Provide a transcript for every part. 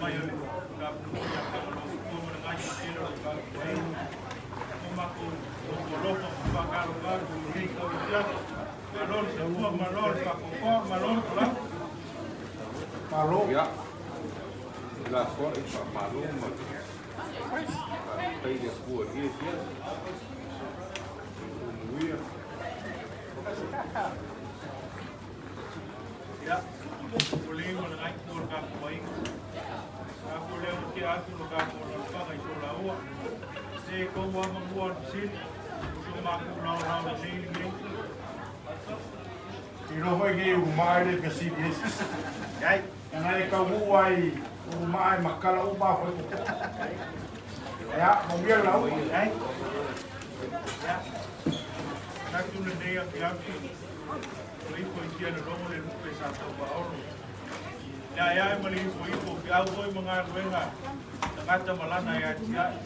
mai o le Tapunuu ia Tagaloa Matua ma le gaisi tele o le tapuaiga. O matou alofa ma faatalofa atu i lenei tauafiafi. Malo le soifua, malo le faafofoa, malo le folau. Malo. Ia, la foai faamalo ma faafetai i le Atua i lenei afiafi. Soifua manuia. Ia, o le ma le gaisi o le tapuaiga. Tatou lea ua tea atu lo tatou alaalafaga i Solaua. Se tou lava mamua o le fesili, o so matou laolao lelei lenei. Iloa foi nei ulumaa e le fesili ai se isi. Ai. Leaga e taunuu lava i ulumaa e matala uma lava foi toto. Ia, manuia le lauga. Ai. Ia, manatu lenei afiafi, o ifo i tia le logo le lupe sa tauvaolo. Le aeae ma le ifoifo, o feau foi ma galuega, tagata ma lana e atiae.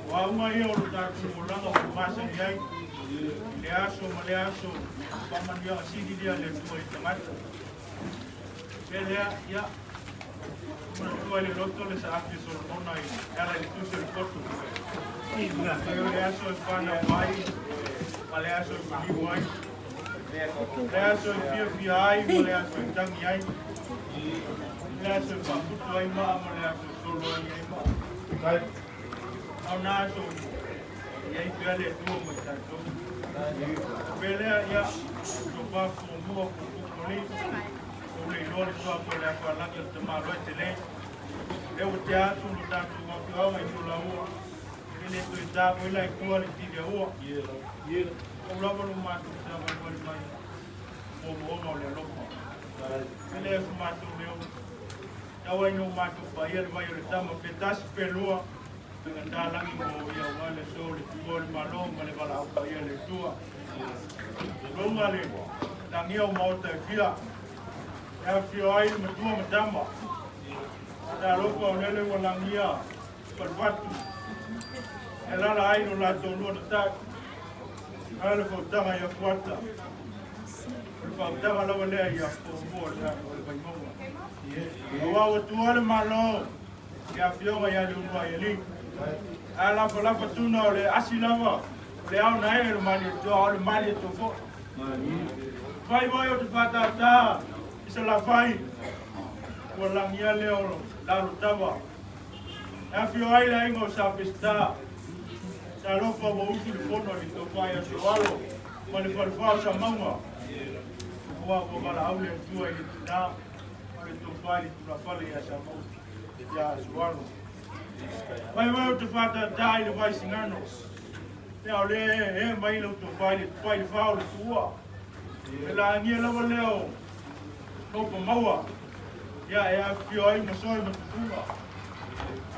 O auga ia o lo tatou olaga ua masani ai, i lea aso ma lea aso, faamanuiaga sili lea a le Atua i tagata. Pe lea, ia, manatua i le loto le saafi o Solomona i e ala i le tusi o le poto. E o le aso e whanau ai, ma le aso e maliu ai, le aso e fiafia ai, ma le aso e tangi ai, le aso e faaputu ai maa, ma le aso e solo ai ai maa. Ai. A o nā aso i ai pea le Atua ma i tatou. Pe lea, ia, tofa fuamua pupupoli, o le iloa le suafa o le Afualagi o le Tamaloa e tele. Lea ua tea atu lo tatou afioaga i Solaua, e le toe ta foi la i tua le tiliaua. Pau lava lo matou savalivali mai moomooga o le alofa. E le so matou leo, tau ai no matou paia le vai o le tama pe tasi pe lua, faigata lagi mo ia aua le aso le tua o le Malo ma le valaau paia le Atua. Luga le lagia o maota e fia, e afifio ai le matua ma tama. Talofa o lele ua lagia palufatu, e alaala ai lo latou lua na tau. A le fautaga ia Fuata, o le fautaga lava lea ia fuamua o le Vaimauga. Aua ua tua le Malo i afioga ia Leuluaialii. A lafalafa tuna o le asi lava, o le ao na e o le Malietoa, o le Malietoa foi. Fai foi o te whātātā i sa lafai, ua langia lea o Lalotava. E afio ai le aiga o Sa Peseta, talofa ua usu le fono i le tofa ia Soalo ma le falefa o Samauga. Aua ua valaau le Atua i le tina ma le tofa i le tulafale ia Samauga, ia Soalo. Mai mai o te whātātā i le Vaisigano, Ia o le e mai lau tofa i le tupai le fa o le tuua. E lagia lava lea o Topa Maua. Ia e afifio ai ma soe ma tufuga.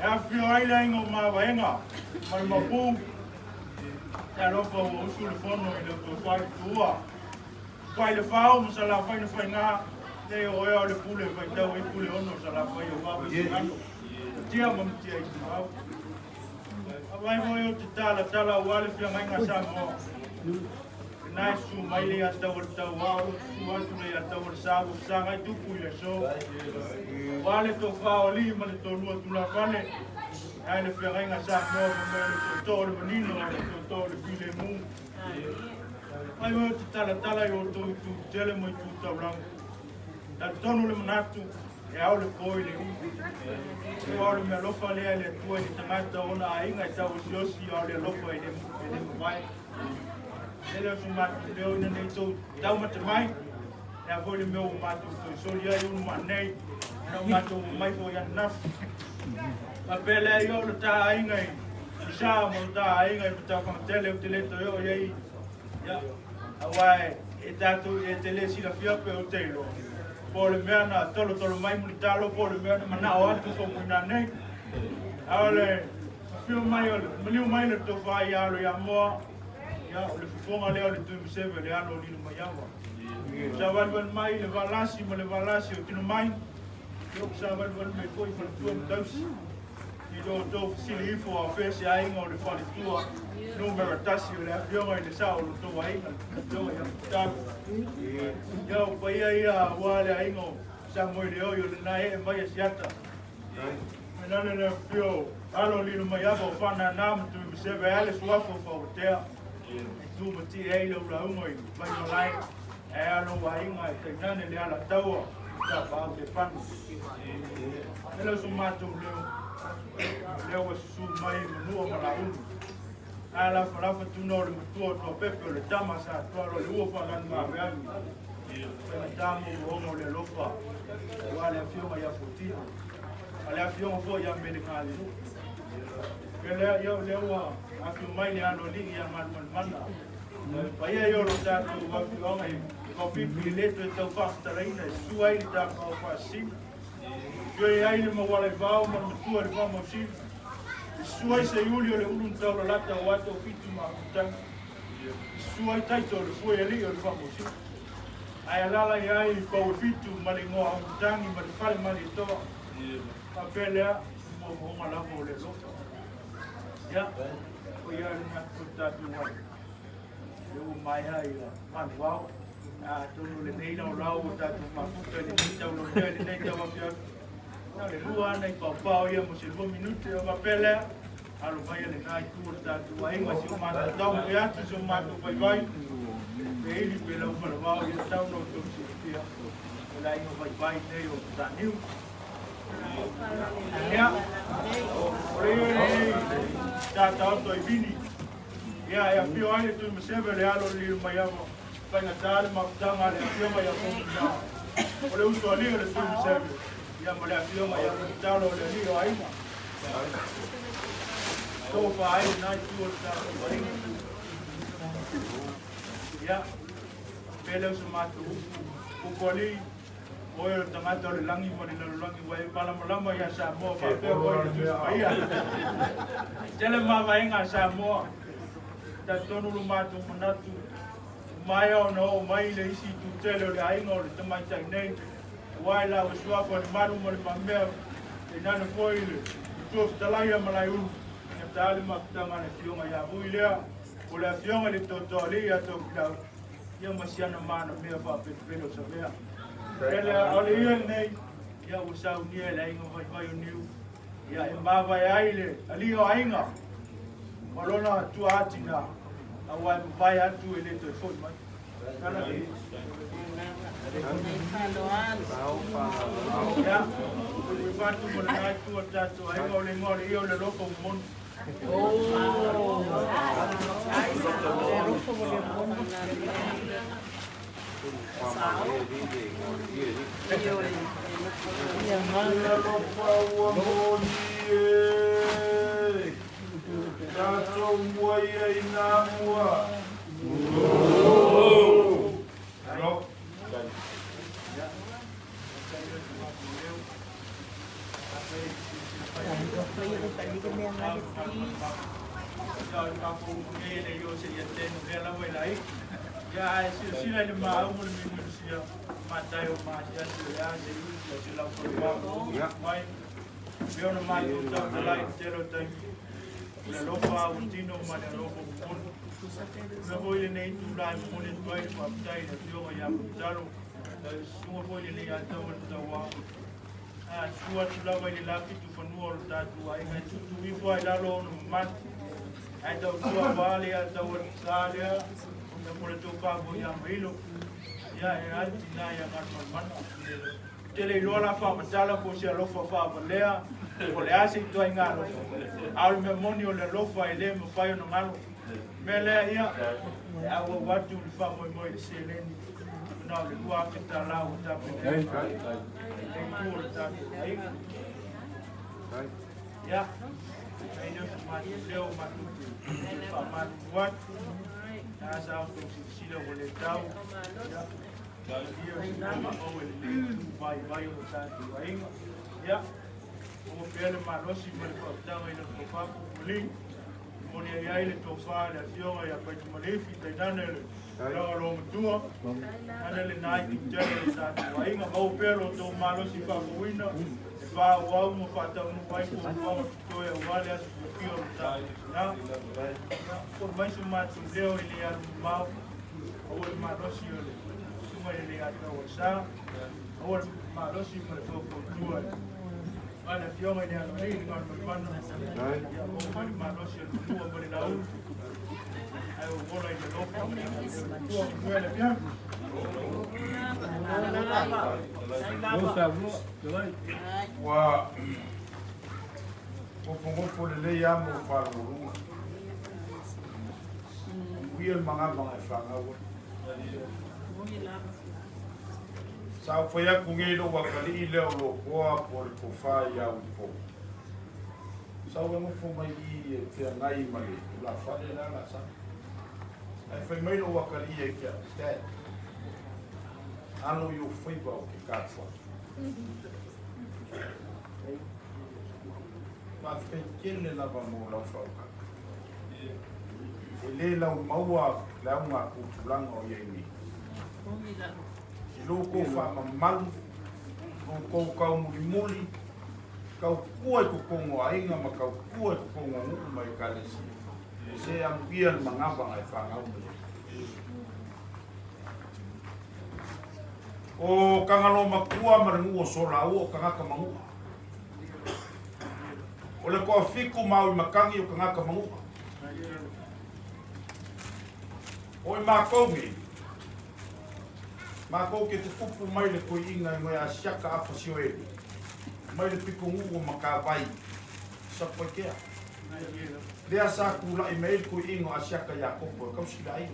E afifio ai le aiga o Mavaega ma le Mapu. Te alofa ua usu le fono i lau tofa i le tuua. Tupai le fao ma Salafai na faiga. Le o ea o le pule faitau ai pule ono Salafai o Vaisigano. Tia ma matia i tumau. Avai foi o te talatala aua le feagaiga Samoa. Lena e susu mai le ia tau o le tauā o lo susu atu le ia tau o le sa ua fesagai tupu i le aso. Aua le tofa o alii ma le tolua tulafale, ae le feagaiga Samoa fa mai o le tootoo o le manino o le tootoo o le filemu. Mai foi o te talatala i outou itu tele ma itu taulaga. Talitonu le manatu e ao le po i le iu. Aua o le meaalofa lea e le Atua i le tagata o ona aiga e tauosiosi, a o le alofa e le mavae. E le o so matou leo ina ne i tou taumate mai, le a foi le mea ua matou toe soli ai ulu maanei, na o matou omai foi ananafi. Faapea lea ia o le ta aiga i Isa ma le ta aiga i Mataufagatele ou te le toe oo i ai. Ia, aua e tatou e te le silafia pe ou te iloa. Po o le mea na tolotolo mai Mulitalo, po o le mea na manao atu Faumuina nei. A o le afio mai o le maliu mai le tofa ia alo ia Moa, ia o le fofoga lea o le Tuimaseve o le alo o Lilomaiava. Savalivali mai le valasi ma le valasi o tino mai, ia ua savalivali mai foi faletua ma tausi. I lo outou fesili ifo a o fea se aiga o le faletua numera tasi o le afioga i le sao o lo outou aiga, le afioga ia Putalu. Ia o paia ia aua le aiga o Samoeleoi o lena ee mai Asiata. Tainane le afifio o Alo o Lilomaiava o Faanana ma Tuimaseve ae a le Suafa o Fauatea e tu ma tie ai lau lauga i Vaimalae ae a lou aiga e tainane le Alataua ma Tapaau Tepani. E le o so matou leo, o lea ua susu mai Manua ma Laulu. A lafalafa tuna o le matua o Tuapepe o le tama sa tualo o le ua faalanu maaveave. Faigata moomooga o le alofa aua le afioga ia Fuatino a le afioga foi ia Melegalelu. Ia lea ia o lea ua afio mai le aloalii ia Galumalemana. Paia ia o lo tatou afioaga i Vaopipi e le toe tau faamatalaina e sua ai le tapaau faasisina. Sua ai le mauala i vao ma le matua i le faamausina. E sua ai seiuli o le ulu na taulalata aua Toafitu ma Amutagi. E sua ai taito o le fue alii o le faamausina. Ae alaala i ai pau e fitu ma le igoa Amutagi ma le fale Malietoa. Faapea lea, o moomooga lava o le alofa. Ia, o ia le manatu o le tatou ai. Le ua maea ia manuvao. Atonu lenei laolao ua tatou mafuta i lenei taulaumea i lenei tauafiafi. Na o le lua lava nai paopao ia mo se 2 minute. Ona faapea lea, alo maia lena itu o le tatou aiga, si o matou taumafai atu, si o matou vaivai, pe ili pe lau falavao, ia tau na outou silafia, o le aiga vaivai nei o Mataniu. Ia, o le ia lenei tataoto i Vini. Ia, e afio ai le Tuimaseve le alo o le Lilomaiava, faigata le mafutaga a le afioga ia Fougata. O le usoalii o le Tuimaseve, ia ma le afioga ia Foutalo o le alii o aiga. Tofa ai lena itu o le tatou aiga. Ia, pe leo se matou upu, Pupualii, o oe o le tagata o le lagi ma le lalolagi ua e malamalama ia Samoa faapea foi le Tusi Paia. Tele mavaega a Samoa, talitonu lo matou manatu, ua maea ona oo mai le isi itu tele o le aiga o le tamaitai nei, aua e laua suafa le malu ma le mamea, tainane foi le matua fetalai ia Malaeulu, ina ta le mafutaga a le afioga ia Vui lea, o le afioga i le Toatoalii ia Tofilau, ia ma siana manamea faapelepele o Savea. Ele o le ia lenei, ia ua saunia e le aiga vaivai o Niu, ia e mavae ai le alii o aiga, ma lona tua atina, aua e mavae atu e le toe foi mai. Ia, ua fatu mo lena itu o le tatou aiga o le igoa o le ia o le alofa momona. Le alofa ua moni e, tatou muai ai nā mua. Alo. Ia, silasila i le maau ma le minusia, matai o maasiasi o le a se uti o se laufalevao mai. Pe ona matou tautalai i le tele o taimi, o le alofa ua tino ma le alofa momoli. Mea foi lenei itula e momoli atu ai le faafetai i le afioga ia Mulitalo, susuga foi lenei Ataua le Tauā. A susu atu lava i le lafitu fanua o le tatou aiga e tutu ifo ai lalo ona mamalu. Ae tautua aua le Ataua le sa lea, ia mo le tofa foi ia Mailo, ia e ati na ia Galumalemana. Tele iloa la faamatala po o se alofa faavalea, po o le a se ituaiga alofa. A o le mea moni o le alofa e le mafai ona galo. Mea lea ia, e auau atu le faamoemoe i le seleni, na o le $2,000 ua tapena ai le itu o le tatou aiga. Ia, ai leo se matou leo matou te faamalulu atu. Na sa outou silasila ua le tau. Ia, ia se maumau e lenei itu vaivai o le tatou aiga. Ia, ua pea le malosi ma le faafitaga i le tofa pupuli. Moni ai ai le tofa le afioga ia Paitumaleifi, tainane le laga lo matua, ane le nai tutele o le tatou aiga. Maua pea lo outou malosi faafouina, e faaauau ma faataunuu ai fuafuaga totoe aua le aso fiafia o le tatou tina. Ia, foi mai so matou leo i le alu mamao, aua le malosi o le susuga i le Ataua Sa, aua le malosi ma le faufautua a le Afioga i le Aloalii le Galumalemana, ia maua mai le malosi o le fanua ma le laulu, ae ou ola i le alofa ma le agalelei o le Atua. Manuia le afiafi. Ua nofonofo lelei lava mo faalogologo. Amuia le magavaga e fanau ai. Sa ou fai atu nei i lou atalii lea o Lotoa po o le Tofa ia Uipo. Sa ou nofo mai i i e feagai ma le tulafale la la sa. Ae fai mai lou atalii ia te au, Dad, alo i ou faiva ou te tapuai. Faafetai tele lava mo lau faautaga. E le laumaua le auga tupulaga o i ai nei. I lo outou faamamalu, lo outou taumulimuli, tautua i totonu o aiga ma tautua i totonu o nuu ma ekalesia, se amuia le manava e fanau mai ai. O Tagaloamatua ma le nuu o Solaua o tagata manua. O le toafitu ma Auimatagi o tagata manua. O i matou nei, matou te tutupu mai le toeaina i ia Asiata Afa Sioeli, mai le pitonuu o Matavai, Satupaitea. Lea sa tulai mai ai le toeaina o Asiata Iakopo e tausi le aiga.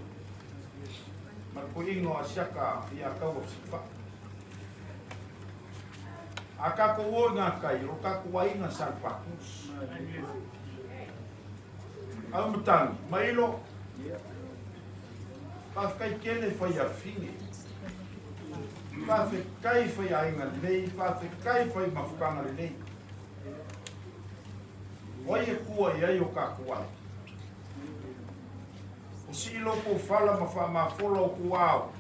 Ma le toeaina o Asiata ia Taua Fesilafai. A tatou o i gatai, o lo tatou aiga sa le Patu. Auimatagi, Mailo, faafetai tele faiafine, faafetai faiaiga lelei, faafetai fai mafutaga lelei. O ai e tua i ai o tatou aiga? O sii lo tou fala ma faamafola o tou ao.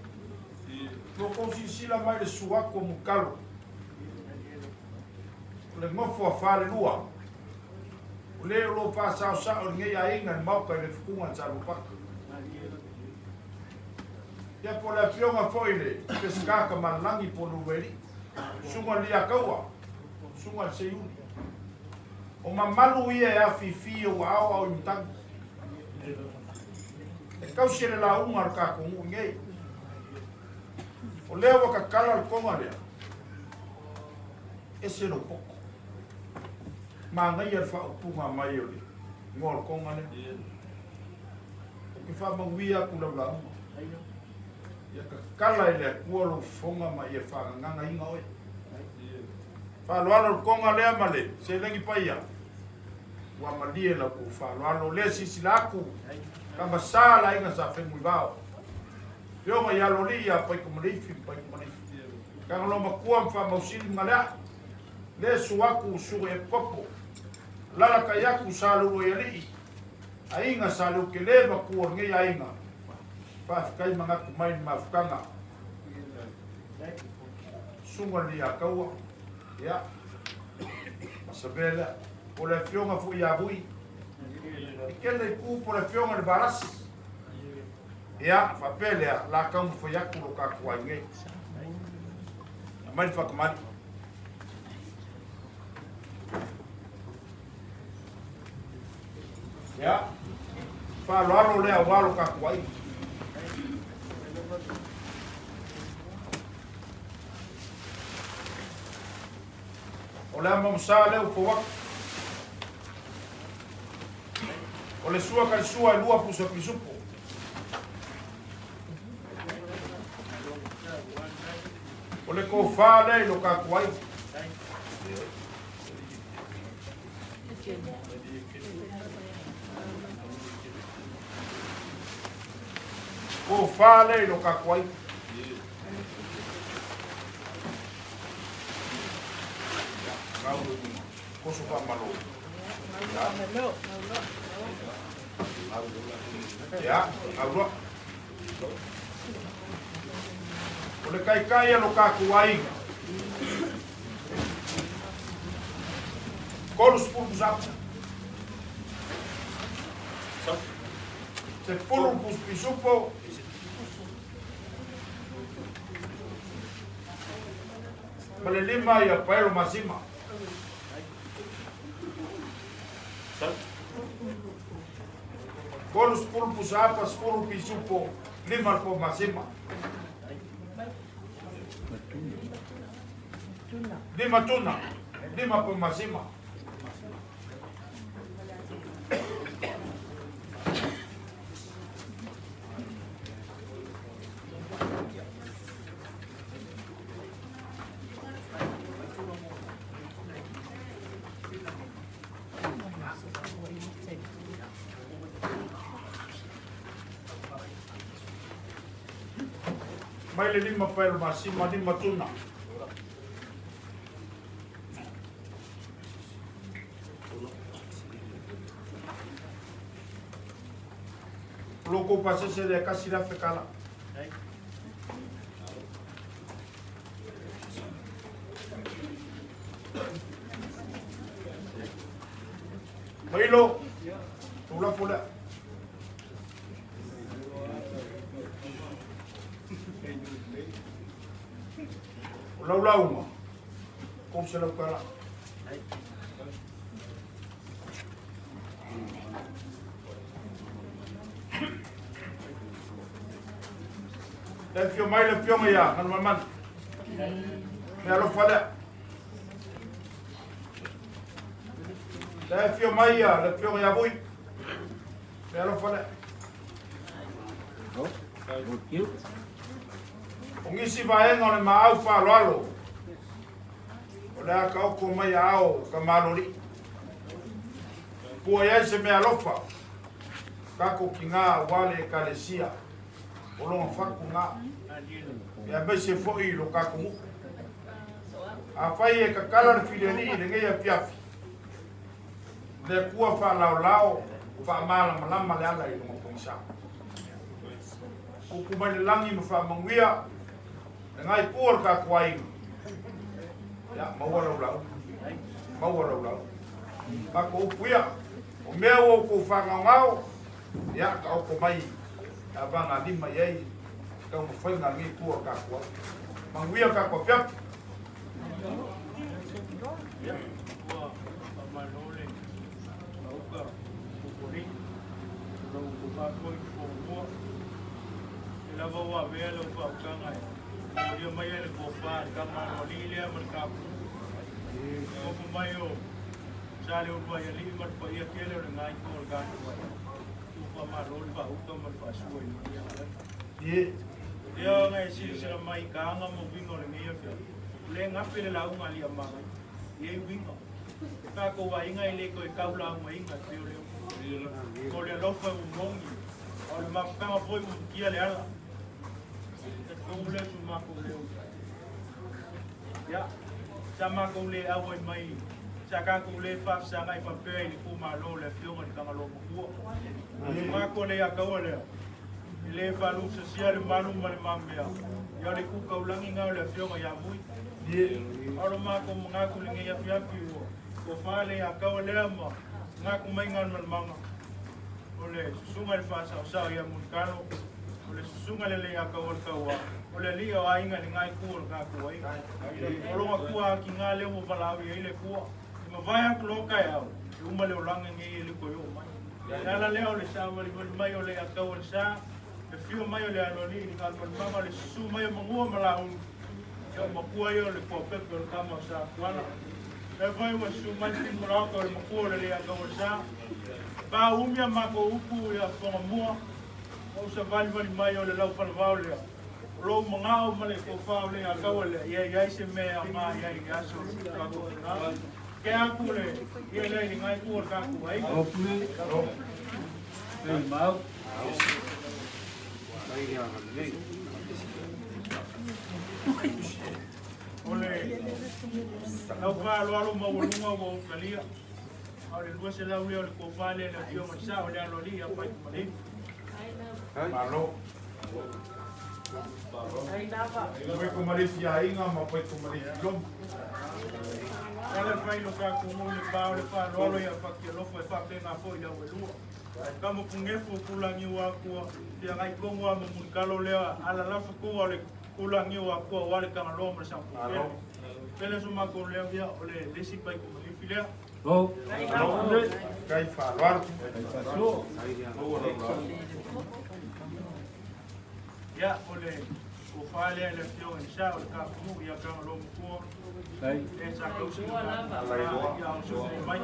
Lo tou silasila mai le suaku o Mutalo, o le nofo a falelua. O le o lo o faasaosao i lenei aiga i le Maota i le fetuga i Salupata. Ia po o le afioga foi i le Peseta Tamalelagi po o Leuluailii, Susuga i le Liataua, Susuga i le Seiuli. O mamalu ia e afifi i ou aao a o i matagi. E tausi e le lauga a le tatou nuu nei. O lea ua tatala le toga lea, ese lou poto. Manaia le faaupuga mai o le igoa o le toga lea. Ou te faamanuia atu lau lauga. Ia tatala e le Atua lou fofoga ma ia faagagagaina oe. Faaaloalo le toga lea ma le seleni paia. Ua malie la outou faaaloalo. O lea silasila atu, tama sa le aiga sa Femuivao. Afioga ia Aloalii ia Paikumaleifi ma Paikumaleifi. Tagaloamatua ma Faamausili ma Galeaa. Le susu atu susu e popo. Alalatai atu sa Leuluaialii. Aiga sa Leukele ma tu o lenei aiga. Faafetai manatu mai le mafutaga. Susuga le Liataua. Ia. Masavea lea. Po le afioga foi ia Vui. E tele i ku po le afioga i le Valasi. Ia, faapea lea, la taumafai atu lo tatou ai nei. Aumai le faatamali. Ia, faaaloalo lea aua lo tatou aiga. O le ama masa lea ua fou atu. O le sua kai sua e lua pusa pisupo. O le tofa lea i lo tatou aiga. Tofa lea i lo tatou aiga. Koso faamalo. Ia, gauloa. O le taitai a lo tatou aiga. 30 pusapu. 10 pisupo. Ma le 5 ia paelo masima. 30 pusa apa, 10 pisupo, 5 le po masima. 5 tuna, 5 po masima. Mai le 5 paelo masima, 5 tuna. Loko pasese le kasi la fekala. Mailo, tula fula. O laulauma, kou se laukala. Le afio mai le afioga ia Galumalemana. Le alofa lea. Le afio mai ia le afioga ia Vui. Le alofa lea. O nisi vaega o le maau faaaloalo, o le a taoto mai aao o tamalolii. Pua i ai se meaalofa, tatou tina aua le Ekalesia o lona fatu lena, aemaise foi lo tatou nuu. Afai e tatala le filialii i lenei afiafi, le Atua faalaolao faamalamalama le ala i lona pogisa. Upu mai le lagi ma faamanuia lena itu o le tatou aiga. Ia, maua lau lauga. Maua lau lauga. Matou upu ia, o mea ua outou faagaogao, ia, taoto mai avagalima i ai taumafaiga a lenei itu o le tatou aiga. Manuia le tatou afiafi. Ia, ua faamalo le lauga Popolii, o lau tofa foi Fonomua. O lea lava ua avea lau faautaga e molia mai ai le tofa a le tama aloalii lea ma le tapu. Nofo mai o Saleuluaialii ma le paia tele o le gaitu o le tatou aiga. Ua faamalo le faauta ma le faasua i lenei afiafi. Ia ona e silasila mai i taga ma uiga o lenei afiafi, ua le gape le lauga a Aliimalemanu, e i ai uiga. O tatou aiga e le toe tau laugaina e pei o le upu. O le alofa e momoni, a o le mafutaga foi ua mutia le ala. E talitonu lea o si o matou leo. Ia, sa matou le auai mai, sa tatou le faafesagai faapea i le itumalo o le Afioga i le Tagaloa Matua. O matou le Ataua lea, e le faaluafesasia le malu ma le mamea, ia o le itu taulagi lena o le Afioga ia Vui. A o lo matou manatu i lenei afiafi ua tofa le Ataua lea ma manatu mai Galumalemana, o le susuga i le faasaosao ia Mulitalo, o le susuga i le Leiataua o le Taua, o le alii o aiga i lena itu o le tatou aiga. O lona tua atiga lea ua valaau i ai le Atua, e mavae atu loa taeao, e uma le olaga nei e le toe oo mai. O le ala lea o le savalivali mai o Leiataua i le sa, le afio mai o le aloalii i le galumalemana, o le susu mai o Manua ma Laulu, ia o matua ia o le tuapepe o le tama o Satuala. Lea foi ua susu mai Timulaoto o le matua o le Leiataua i le sa, Pa umi a matou upu ia Fogamua, o ou savalivali mai o le lau falavao lea, o lou manao ma le tofa o le Ataua lea, ia i ai se mea e aoga i ai i le aso o le tatou tina. Ke aku le ia lea i le ngai ku o le tatou aiga. O le lau faaaloalo maualuga ua ou talia. A o le 200 lea o le tofa lea i le Afioga i le Sao o le Aloalii ia Paikumaleifi. Malo. Paikumaleifi aiga ma Paikumaleifi loma. Ala fai lo tatou nuu i le pa o le faaaloalo ia Fatialofa e faapena foi i le auelua. Kama punefu o Tulagiu Akua, feagai tonu lava ma Mulitalo lea, alalafo tou a o le Tulagiu Akua aua le Tagaloa ma le Samputele. Pele so makou leo ia o le lesi pai ko malifi lea. Kai faaaloalo. Ia o le tofa lea i le afioga i le Sa o le Kafunu ia Tagaloa Matua e sa tausi i le ia o sufuu mai.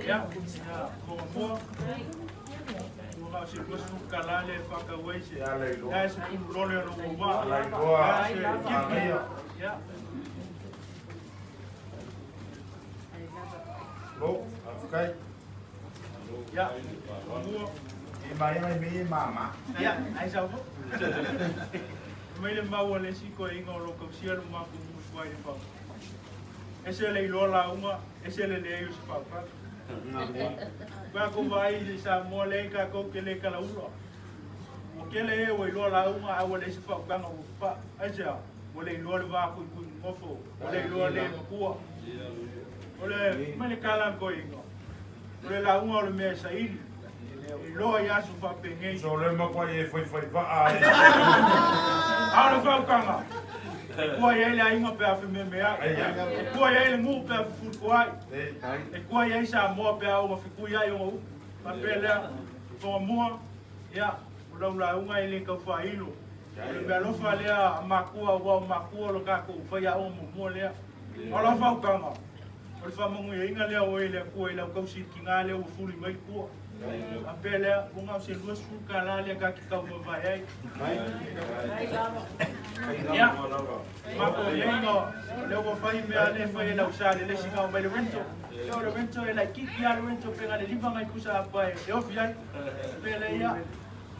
Ia, ia Togamua, ua na o se $20 lea e faatau ai se Ia Leiloa. ia se pululole o lou auvaa. Leiloa. Ia se Manaia. Ia, Lo, faafetai. Ia, Togamua. I mai ai me mama. Ia, ai sau foi. Mai le mau a le isi toeaina o lo o tausia le matou nuu i tua i le fau. Ese le iloa lauga, ese le leai o se faautaga. Tatou vaai i Samoa leai tatou te le talaula. Ua tele e ua iloa lauga ae ua leai se faautaga ua papaa. Aisea? Ua le iloa le va tuitui nonofo, ua le iloa le matua. O le mai le tala a le toeaina, o le lauga o le mea e saili, e iloa i aso faapenei. So le makuai e fai fai vaa ai. A o le faautaga, e tua i ai le aiga pe a fememeai, e tua i ai le nuu pe a fefulifuai, e tua i ai Samoa pe a omafetui ai ona upu. Faapea lea, Togamua, ia, o lau lauga e le tau faailo. O le meaalofa lea a matua aua o matua o le tatou faiaoga muamua lea. A o lau fautuaga, o le faamanuiaina lea o oe e le Atua i lau tausi i le tina lea ua fuli mai le tua. Faapea lea, ua na o se $20 lea ta te taumavae ai. Ia, matou i ai o lea ua fai mea lea e fai e lau sa le isi na omai le rental. Ia o le rental e laitiiti lava le rental pe na o le 5 nai pusa apa e ofi ai. Faapea lea, ia,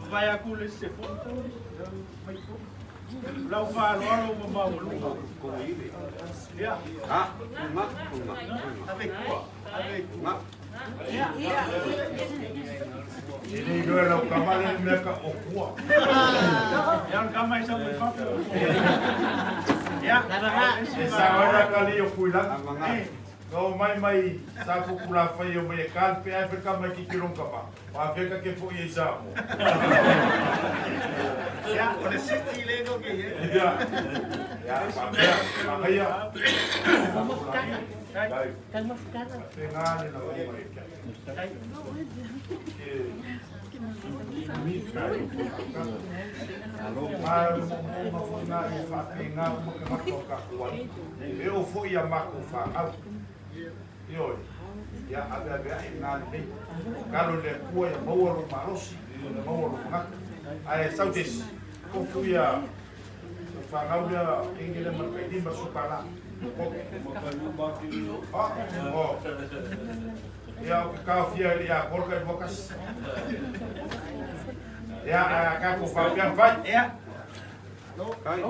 mavae atu le isi 10. Lau faaaloalo ma maualuga. Ia. E le iloa e lau tama le mea ka okua. Ia, o le tama e sau mai fafo. Ia. E sao ai la kali o Fuilagi. Na o mai mai sa pupulafai o mai e kal pe ai fe ka mai ki kilong kama. Pa fe ka ke fo i sa mo. Ia. O le city le ko ke ye. Ia. Ia, pa mea, pa mea. Dai. Fe ngā le na mai mai. Ke Ma mo mo ma fo ngā i fa pe ngā mo ke mako ka kuai. E o fo ia mako fa au. Ioe. Ia ave ave ai ngā nei. Kalo le kua ia maua lo malosi, le maua lo manatu. Ae sau tesi. Kofu ia whangau lea engele ma le kailima supala. Ah, oh. Ia o ke kaofia i a korka i wakas. Ia a ka ko whapea whai. Ia. Kai.